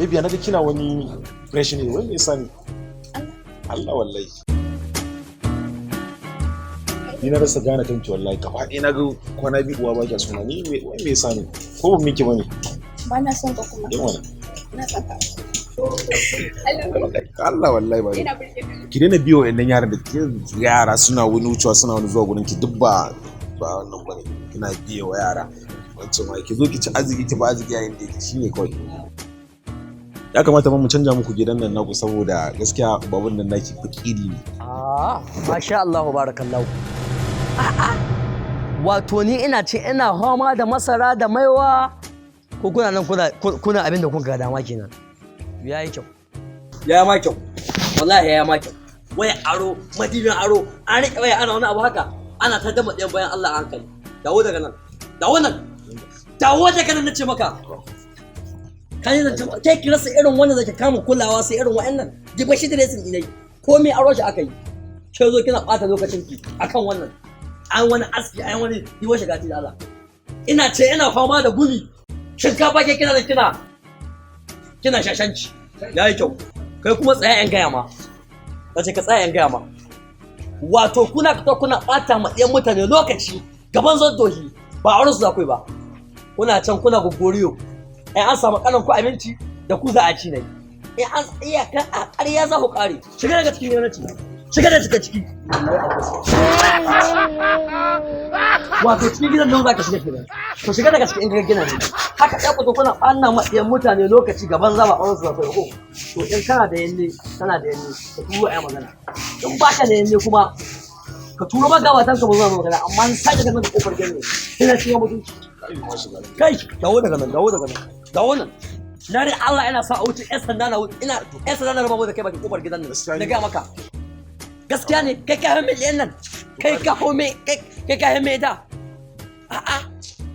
Baby, na ga kina wani fresh ne, wai me yasa ne? Allah wallahi. Ni na rasa gane kanki wallahi, gaba ɗaya na ga kwana biyu uwa ba kya suna ni, wai me yasa ne? Ko ban miki bane? Ba na son ka kuma. Yawa na. Na son ka. Allah wallahi ba. Ina burge ka. Ki daina biyo wa'annan yaran da ke yara suna wani wucewa, suna wani zuwa gurin ki, duk ba ba wannan bane. Kina biye wa yara. Wancan ma ki zo ki ci arziki, ki ba arziki yayin da yake shine kawai. Ya kamata ma mu canja muku gidan nan naku, saboda gaskiya baban nan naki fakiri ne. Ah, masha Allah, barakallahu. A'a. Wato ni ina ce ina fama da masara da maiwa, ko kuna nan kuna abin da kuka ga dama kenan. Ya yi kyau. Ya ma kyau. Wallahi ya ma kyau. Waya aro, madibin aro, an riƙe waya ana wani abu haka. Ana ta dama ɗayan bayan Allah a hankali. Dawo daga nan. Dawo nan. Dawo daga nan nace maka. Ka yi zancen ke ki rasa irin wanda zaki kama kulawa sai irin wa'annan. Jiba shi dressing ɗinai. Komai aro shi aka yi. Ke zo kina ɓata lokacin ki akan wannan. An wani aski, an wani yi wa shiga da Allah. Ina ce ina fama da gumi. Shinkafa ke kina da kina shashanci. Ya yi kyau. Kai kuma tsaya yan gaya ma. Na ce ka tsaya yan gaya ma. Wato kuna fito kuna ɓata ma ɗiyan mutane lokaci gaban zon dohi, ba auren su za ku yi ba. Kuna can kuna gogoriyo. Ai an samu kanan ku abinci da ku za a ci ne. In an iya kan a ƙarya za ku ƙare. Shiga daga cikin gwamnati. Shiga da shiga ciki. Wato cikin gidan nan za ka shiga kenan. To shiga daga cikin gidan gina ne. Haka ɗaya ku zo kuna ɓanna ma ɗiyan mutane lokaci gaban zaba auren su za ku yi ko. To in kana da yanne, kana da yanne, ka turo a yi magana. In ba ka da yanne kuma ka turo magabatan ka ba zuwa magana, amma in sake ganin da kofar gidan ne sai na cikin mutunci. Kai, dawo daga nan, dawo daga nan, dawo nan. Na dai Allah ina sa a wuce ƴan sanda na wuce, ina ƴan sanda na raba da kai bakin kofar gidan nan. Na gaya maka. Gaskiya ne, kai ka hame ɗiyan nan, kai ka home, kai ka hame ita. A'a,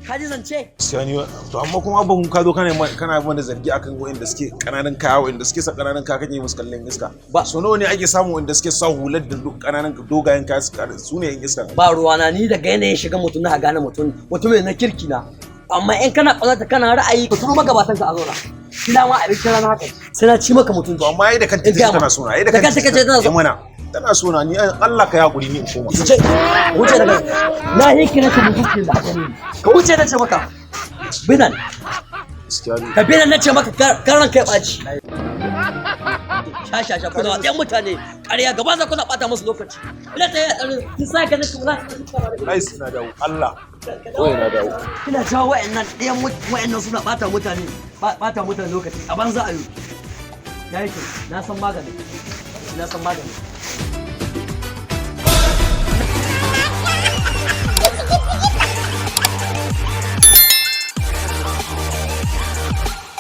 ka ji zance? Gaskiya ni to, amma kuma abban ka zo kana mana zargi akan wa'anda suke kananan kaya, wa'anda suke sa kananan kaya kake musu kallon iska. Ba. So nawa ne ake samu wa'anda suke sa hular da kananan dogayen kaya su ne yan iska? Ba ruwana, ni daga yanayin shiga mutum na gane mutum mutum na kirki na. Amma in kana ƙaunarta, kana ra'ayi, ka turo magabatan ka a zauna. Kila ma abincin rana haka sai na ci maka mutunci. To amma ai da kanta In gaya tace ma. tana sona, ai da Da kanta kace tana so. Eh mana, tana sona ni. Allah ka yi hakuri, ni in koma. Wuce, wuce daga na yi kira ka mutunci da haka ne. Ka wuce na ce maka. Binan, Gaskiya ne. ka binan na ce maka, kar ranka ya ɓaci. Sha sha sha, kuna ɗan mutane ƙarya gaba za kuna ɓata musu lokaci. Ina ta yi a tsaro, kin sa ka nake wala. Nice, na dawo. Allah. Wai na dawo. Kina jawo wa'annan ɗayan wa'annan suna ɓata mutane, ɓata mutane lokaci a banza a yau. Ya yi kyau, na san magani. Na san magani.